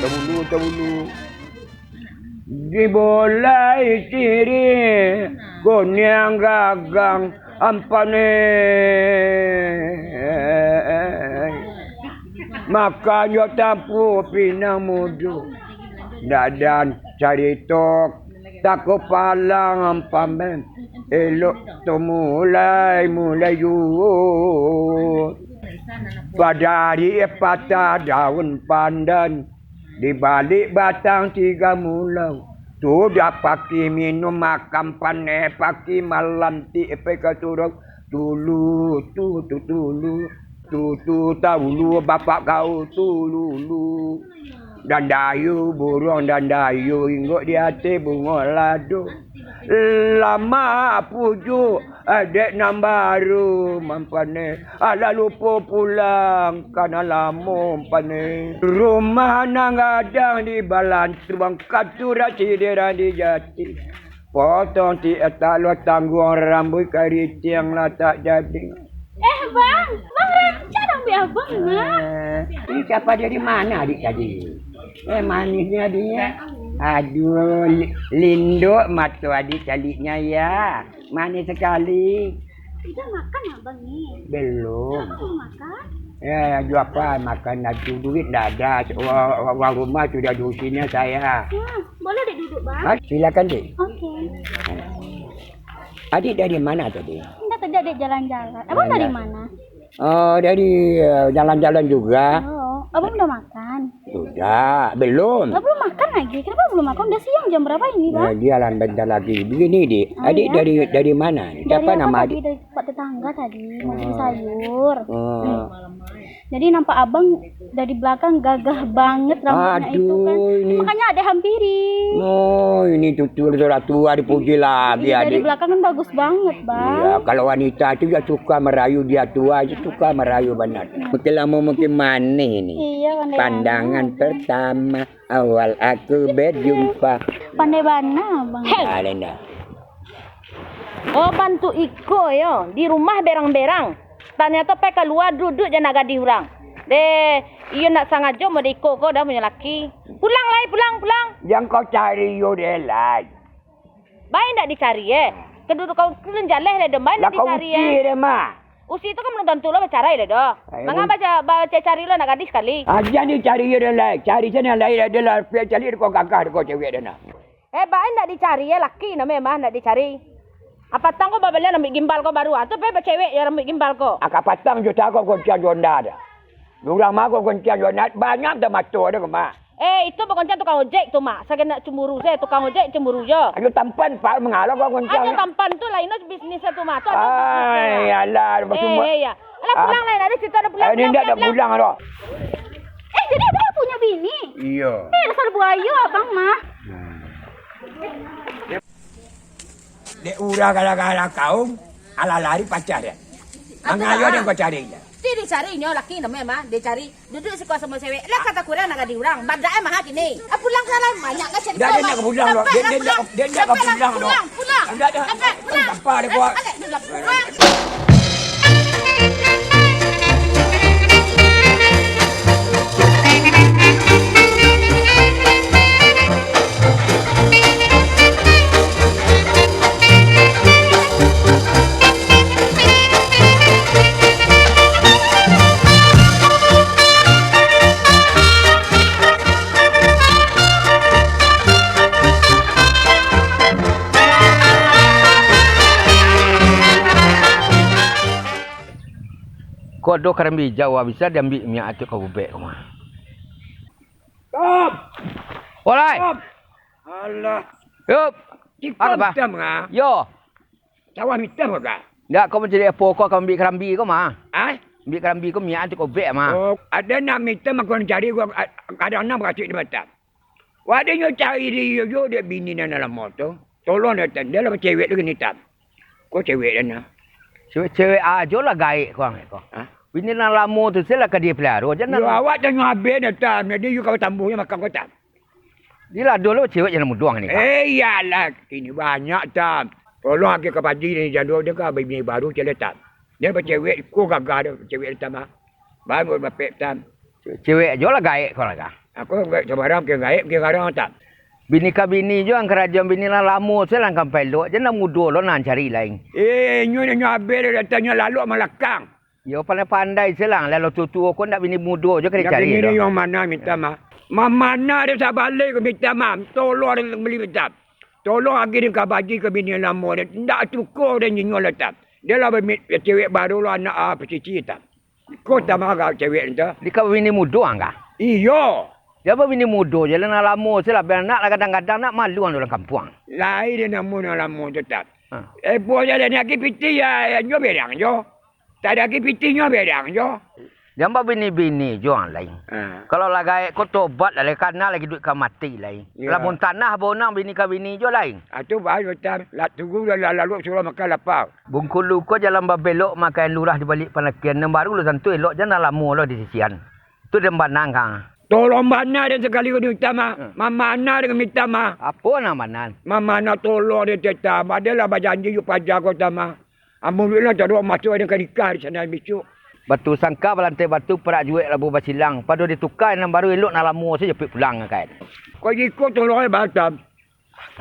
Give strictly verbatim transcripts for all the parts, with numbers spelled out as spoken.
Tabulu, tabulu. Dibolai sirih kuniang gagang ampane. Makan jo tampuah pinang mudo. Dadan carito tako palang ampane. Elok tu mulai, mulai juo. Padari patah daun pandan. Di balik batang tiga mulau, tu dak paki minum, makan paneh paki malam ti epe ka surau. Tulu, tu, tu, tulu, tu, tu, taulu, bapak kau, tululu. Dandayu, buruang dandayu, inggok di ateh bungo lado. Lama pujuk, adek nan baru mampane, alah lupo pulang, kana lamo mampane. Rumah nan gadang di Balantuang, katurak sideran di Jati. Potong ti talua tangguang, rambuik karitiang lah tak jadi. Eh, Bang, Bang rancak rambuik Abang, nah. Eh, ini siapa dari mana adik tadi? Eh, manisnya dia. Aduh, li-, lindok mato adik caliknya ya. Manis sekali. Udah makan, Abang, ni? Belum. Abang belum makan? Ya, juo apa makan, ado duit ndak ada. Wa-, wa-, uang rumah sudah diusinya saya. Hmm, boleh, Dek, duduk, Bang? Ha, silakan, Dek. Oke. Adik dari mana tadi? Enggak, tadi Adik jalan-jalan. Abang dari mana? Oh, dari, eh, jalan-jalan juga. Oh, Abang udah makan? Sudah, belum. Lah, belum makan lagi. Kenapa belum makan? Udah siang, jam berapa ini, Bang? Ya, dia lah bentar lagi. Begini, Dik. Oh, adik iya? Dari, dari mana? Dari apa nama tadi, adik? Dari tempat tetangga tadi, mau beli sayur. Oh. Hmm. Jadi nampak Abang dari belakang gagah banget rambutnya itu kan. Aduh, ini. Makanya Adik hampiri. Oh, ini cucu sudah tua dipuji lagi, iya, dari adik. Belakang kan bagus banget, Bang. Iya, kalau wanita itu ya suka merayu, dia tua aja suka merayu benar. Hmm. Makin lama makin manis ini. Iya, pandai. Pandangan banget. Pertama, awal aku berjumpa. Pandai bana, Bang. Hei! Ah, Lenda. Oh, bantuak iko yo, di rumah berang-berang. Tanyato pai kalua, duduak jo anak gadih urang. Deh, iyo ndak sangajo mode iko ko dah punyo laki. Pulang lai, pulang, pulang. Jan kau cari yo deh lai. Bai ndak dicari, eh. Kedudukan kau tu jaleh deh, bai ndak dicari, eh. Lah kau usir deh, mah. Usir tu kan belum tantu lo bacarai deh, doh. Ayo, mangapa baca, baca cari lo anak gadih sakali? Ah, jan dicari yo deh lai. Cari sinan lai deh lai. Piak cari deh kau gagah deh kau cewek deh nah. Eh, baa ndak dicari, eh, laki namo mah ndak dicari. Kapatang ko babalian rambuik gimbal ko baru, ah, tu pai bacewek jo rambuik gimbal ko. Ah, kapatang jo tako gonciang jo Honda dah. Urang mah ko gonciang jo Honda, banyak dah mato dah ko mah. Eh, itu bagonciang tukang ojek tu, Mak. Sagan nak cemburu se, tukang ojek cemburu jo. Ayo tampan, Pak, mangalo ko gonciang. Ayo tampan tu lain bisnis tu, Mak. Tu ada bisnis tu. Ai, alah, eh, eh, ya. Alah, pulang lah, nak ada cerita, ada pulang, pulang, pulang, pulang. Eh, jadi abang punya bini? Iyo. Eh, dasar buayo abang mah. Dek urang gara-gara kau, alah lari pacar dia. Mangayo dia kau cari dia. Ti dicari nyo laki namo mah, dicari. Duduk siko samo cewek. Lah kata kurang nak gadih urang. Badak eh mah kini. Ah, pulang ka lah, banyak ka cerita. Dia, dia nak pulang lo. Dia, dia nak, dia nak pulang lo. Pulang, pulang. Dia dah. Apa, pulang. Apa dia buat? Alek, alek, pulang. Kok do karambia ijau bisa diambiak minyak ati ka bubek ko mah. Stop! Olai! Stop! Alah. Yup. Ciko apa? Hitam ka? Yo. Sawah hitam ka? Ndak, kau mancari apo, kau ka ambiak karambia ko mah? Hah? Ambiak karambia ko minyak ati ka bubek mah. Oh, ado nak hitam aku cari, gua, a-, kadang nan baracik di mata. Wadah nyo cari di iyo jo dek bini nan lamo tu. Tolong datang, dia lah cewek tu kini tam. Ko cewek dia nah. Cewek-cewek ajo lah gaek ko ang ko. Hah? Bini nan lamo tu se lah ka dia peliharo, jan. Yo, awak janyo abih dah tam. Jadi yo ka batambuh yo makan ko tam. Di lah dulu cewek jan muduang ni. Eh, iyolah, kini banyak tam. Tolong agi ka paji ni, jan duo dia ka bini baru cele tam. Dia bacewek, iko gagah dia bacewek di Tama. Baru dapek Tam. Cewek jo lah gaek ko lah ka. Aku gaek sabarang, bukan gaek, bukan garang Tam. Bini ka bini jo, ang karajo bini lah lamo, se lah ang kampai elok, jan lah mudo lo nan cari lai. Eh, inyo, inyo abih dah datang, inyo lalok malakang. Yo, pandai-pandai se lah, lalu tuo-tuo ko ndak bini mudo jo ka dicari lo. Bini yang mana minta mah? Mamana dia sabalai ko minta mah, tolong dia beli minta. Tolong agi dia kabaji ka bini lamo dia, ndak tuko dia nyinyo lah Tam. Dia lah bamit-, cewek baru lo anak ah, pasisi Tam. Ko Tam agak cewek tu. Di ka bini mudo ang ka? Iyo. Jan babini mudo je lah, nan lamo se lah, bia nak lah gadang-gadang, nak malu ang di urang kampuang. Lai dia namo nan lamo tu Tam. Ha. Eh, buah jalan agi pitih ya, ya, nyo berang jo. Tak ada agi pitih nyo berang jo. Jan babini-bini jo ang lai. Ha. Kalau lah gaek ko tobat lah, lai kana lagi duit ka mati lai. Ya. Lamun tanah bonang bini ka bini jo lai. Ah, tu baru Tam. Lah tunggu lah, lah lalu suruh makan lapau. Bungkulu ko jalan babelok, makan lurah di balik panakian, nan baru lo tantu elok, jan lah lamo lo di sisian. Tu den banang ka. Tolong bana den sakali ko minta mah. Hmm. Mamana den minta mah. Apo nan bana? Mamana tolong den tetap. Adalah bajanji jo paja ko Tam mah. Amun duit lah taruah masuk den ka nikah di sana bisuak. Batu sangka balantai batu, parak juek labuah basilang. Pado dituka nan baru elok, nan lamo se japuik pulang ka. Ko jiko tolong ai Tam.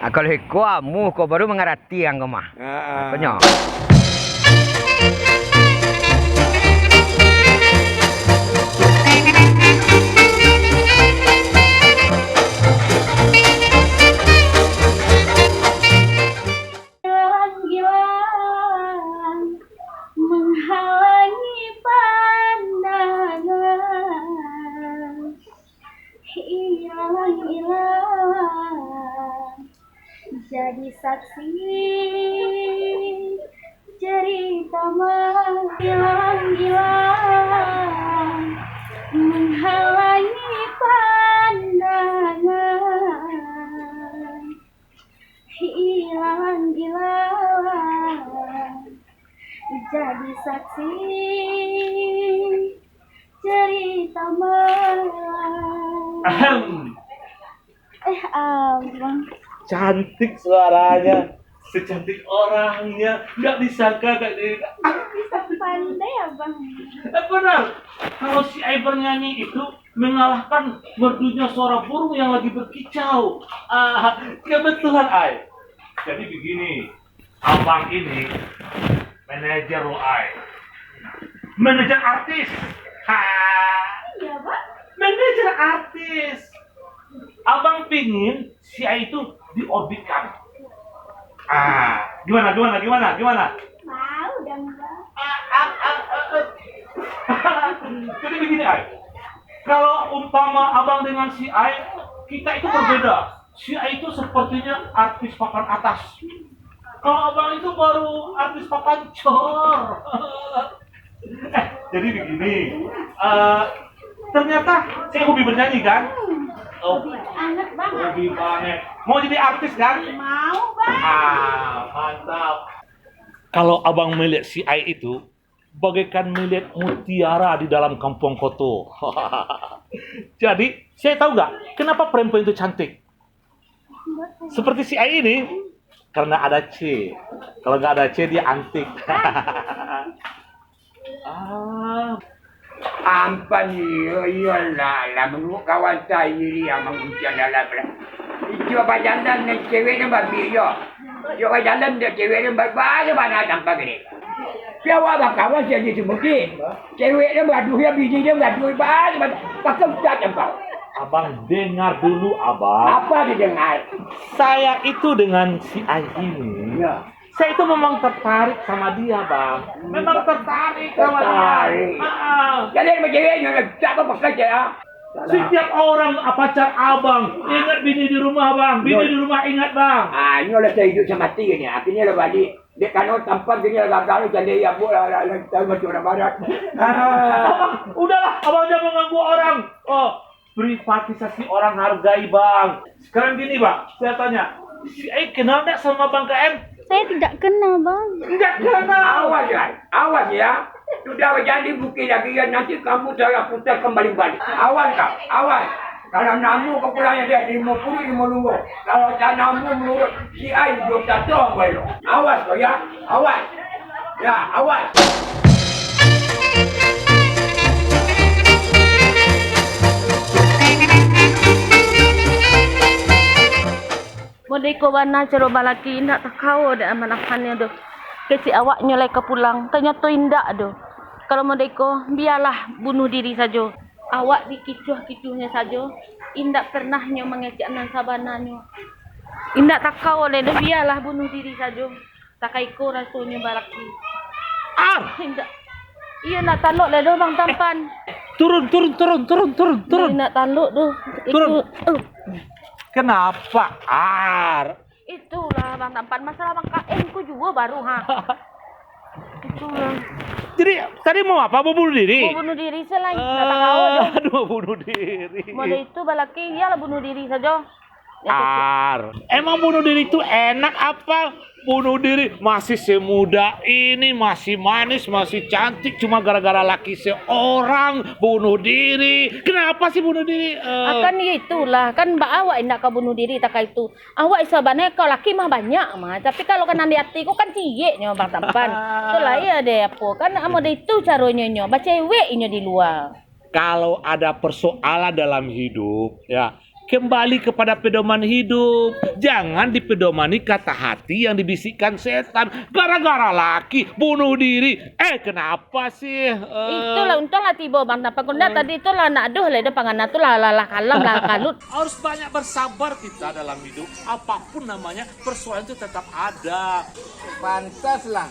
Ah, kalau iko amuah ko baru mangarati ang ko mah. Ha, ha. Konyo. Hilang-hilang menghalangi pandangan. Hilang-hilang jadi saksi cerita menghilang-hilang menghalangi pandangan. Hilang-hilang jadi saksi cerita malam. Ahem. Eh, abang. Cantik suaranya, secantik orangnya. Nggak disangka, Kak Dewi. Bisa pandai, abang. Eh, benar. Kalau si Ai bernyanyi itu mengalahkan merdunya suara burung yang lagi berkicau. Ah, kebetulan, Ai. Jadi begini, abang ini manajer lo, Ai. Manajer artis. Ha. Iya, Bang. Manajer artis. Abang pingin si Ai itu diorbitkan. Ah, gimana, gimana, gimana, gimana? Mau dong, Bang. Ah, ah, ah, ah, ah. Jadi begini, Ai. Kalau umpama abang dengan si Ai, kita itu berbeda. Si Ai itu sepertinya artis papan atas. Kalau abang itu baru artis papan cor. Eh, jadi begini. Eh, ternyata saya hobi bernyanyi, kan? Oh, hobi banget, Bang. Hobi banget. Mau jadi artis, kan? Mau, Bang. Ah, mantap. Kalau abang melihat si Ai itu, bagaikan melihat mutiara di dalam kampuang koto. Jadi, saya tahu nggak, kenapa perempuan itu cantik? Seperti si Ai ini, karena ada C. Kalau nggak ada C, dia antik. Ah. Ampan iyo, iyolah, lah, menurut kawan saya iri yang mengguncang dalam lah. Ijok bajalan dengan cewek ni babi yo. Ijok bajalan dengan cewek ni babi, bagaimana tampak ini? Tapi awak bakawan saja sebutin. Cewek dia gaduh, ya bini dia gaduh, bagaimana? Pakai ucap tampak. Abang dengar dulu, Abang. Apa didengar? Saya itu dengan si Ai ini. Ya. Saya itu memang tertarik sama dia, Bang. Memang tertarik sama dia. Tertarik. Ah, ah. Jadi, sama cewek ni, tak apa pakai je, ah. Setiap orang, ah, pacar abang, ingat bini di rumah, Bang. Bini di rumah, ingat, Bang. Ah, ini lah saya hidup sama mati ni. Akhirnya lah balik. Dia kan tampan gini lah gagal, jadi ya, bu, lah, lah, lah, kita macam orang barat. Ah. Abang, udahlah, abang jangan mengganggu orang. Oh, privatisasi orang hargai, Bang. Sekarang gini, Bang, saya tanya, si Ai kenal nggak sama Bang K M? Saya tidak kenal, Bang. Nggak kenal. Awas ya, awas ya. Sudah berjanji bukit lagi ya, nanti kamu saya putar kembali balik. Awas kau, awas. Kalau namu kekurangan dia lima puluh lima lunggu. Kalau tak namu menurut si Ai, dua puluh satu boleh. Awas kau ya, awas. Ya, awal. Modeko bana caro balaki, indak takawa dek aman-amannyo doh. Kecek awaknyo lai ka pulang, tanyato indak doh. Kalau modeko, bialah bunuh diri sajo. Awak dikicuah-kicuahnyo sajo, indak pernah nyo mangecek nan sabananyo. Indak takawa lai doh, bialah bunuh diri sajo. Takaiko rasonyo balaki. Ar! Indak. Iyo, nak talok lai doh, Bang Tampan. Turun, turun, turun, turun, turun, turun. Indak talok doh. Turun. Itu, uh. Kenapa, Ar? Itulah, Bang Tampan, masalah Bang K M ko juo baru, ha. Itulah. Jadi, tadi mau apa? Mau bunuh diri? Mau bunuh diri se lai. Nak takawa doh. Aduh, mau bunuh diri. Model itu balaki, iyolah bunuh diri sajo. Ar, emang bunuh diri itu enak apa? Bunuh diri masih semuda ini, masih manis, masih cantik, cuma gara-gara laki seorang bunuh diri. Kenapa sih bunuh diri? Eh. Akan itulah, kan baa awak indak ka bunuh diri takah itu. Awak sabananyo kalau laki mah banyak mah, tapi kalau ka nan di ati ko kan cieknyo Bang Tampan. Itulah, iyo deh, apo kan, amun dek itu caronyo nyo, bacewek inyo di lua. Kalau ada persoalan dalam hidup, ya, kembali kepada pedoman hidup. Jangan dipedomani kata hati yang dibisikkan setan. Gara-gara laki bunuh diri. Eh, kenapa sih? Eh. Itulah, untunglah tibo Bang Tampan. Kalau ndak tadi itulah nak aduh lah, dah pangana tu lah, lah, lah kalam, lah kalut. Harus banyak bersabar kita dalam hidup. Apapun namanya, persoalan itu tetap ada. Pantaslah.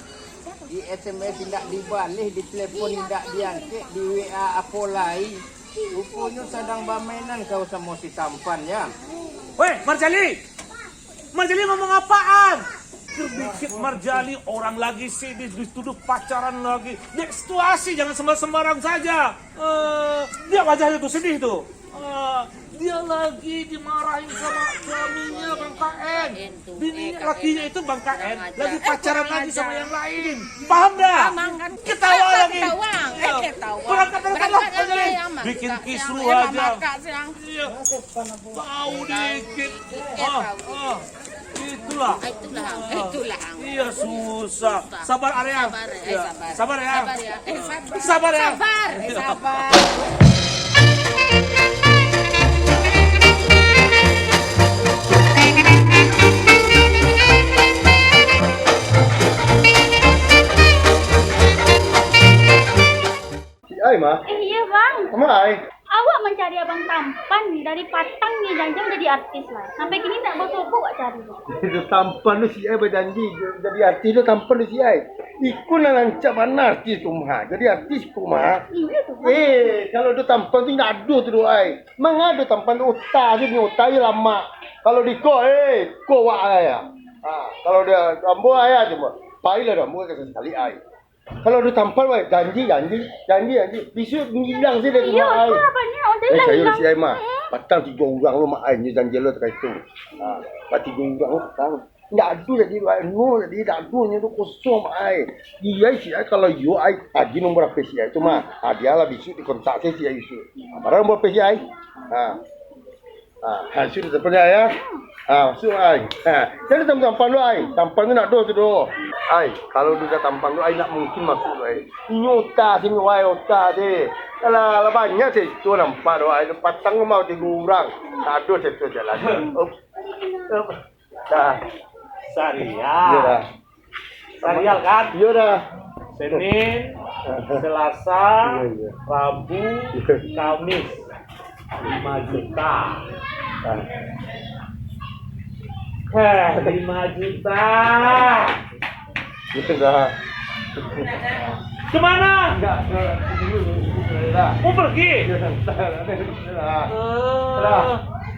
Di S M S indak dibaleh, di telepon indak diangkek, di W A apo lai. Ruponyo sadang bamainan kau samo si Tampan, ya. Weh, Marjali! Marjali ngomong apaan? Dikit Marjali, orang lagi sibuk dituduh pacaran lagi. Dek situasi, jangan sembar-sembarang saja. Eh, lihat wajahnya tuh, sedih tuh. Eh, dia lagi dimarahin sama suaminya, Bang K N. Bini lakinya itu, Bang K N, lagi pacaran lagi sama yang lain. Paham dah? Paham, kan? Ketawa lagi. Ketawa. Iya. Eh, ketawa. Berangkat, berangkat lah, Marjali. Bikin kisruh aja. Iya. Tahu dikit. Ah, ah. Itulah. Itulah. Itulah. Iya, susah. Sabar, Arya. Sabar, eh, sabar. Sabar, ya. Sabar, ya. Eh, sabar. Sabar, ya. Sabar. Eh, sabar. Si Ai, mah. Eh, iya, Bang. Sama Ai. Awak mancari Abang Tampan ni dari patang ni, janji jadi artis lah. Sampai kini tak basobok awak cari. Itu Tampan tu si Ai bajanji jadi artis tu, Tampan tu si Ai. Iko nan rancak bana artis tu mah. Jadi artis ko mah. Iya tu. Eh, kalau ado Tampan tu indak ado tu doh ai. Manga ado Tampan tu, utak tu, utak je lamak. Kalau di ko, eh, ko wak ai. Ha, kalau dia ambo ai cuma. Pailah ambo ka sakali ai. Kalau ado Tampan, wai, janji, janji, janji, janji. Bisuak ilang se dari rumah ai. Iyo, banyak, eh, sayo ilang. Si Ai mah. Mm-mm. Patang tigo urang lo, mak ai, nyo janji lo takah itu. Ha, pa tigo urang lo patang. Indak ado jadi, wai, no jadi, indak ado, nyo tu kosong, mak ai. Iyo, si Ai, kalau iyo, ai, agi nomor H P si Ai. Cuma, ha, dia lah bisuak dikontak se si Ai bisuak. Ha, barang nomor H P si Ai. Ha. Ah, ha, sudah Tampan, ya. Ah, masuk, ai. Ha, jadi Tampan, Tampan tu, ai. Tampan tu nak doh tu doh. Ai, kalau duda Tampan tu, ai, nak mungkin masuk tu, ai. Inyo utak sini, wai, utak sini. Alah, alah, banyak cerita nampak tu, ai. Patang rumah tiga orang. Tak ada cerita jalan. Up. Up. Dah. Sariah. Iya, dah. Sarial, kan? Iya, dah. Senin, Selasa, iya, iya, Rabu, iya, Kamis. Lima juta. Ah. Heh, lima juta. Iya, dah. Kemana? Enggak, enggak. Mau pergi? Iya, sebentar. Dah. Eh. Dah.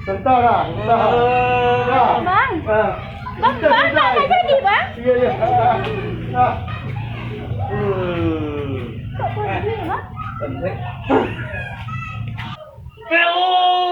Bentar lah, bentar. Eh. Dah. Bang. Ah. Bang, bentar, Bang, bentar. Bang, tak jadi, Bang. Iya, iya. Ah. Hmm. Kok pergi, Bang? Eh, oh.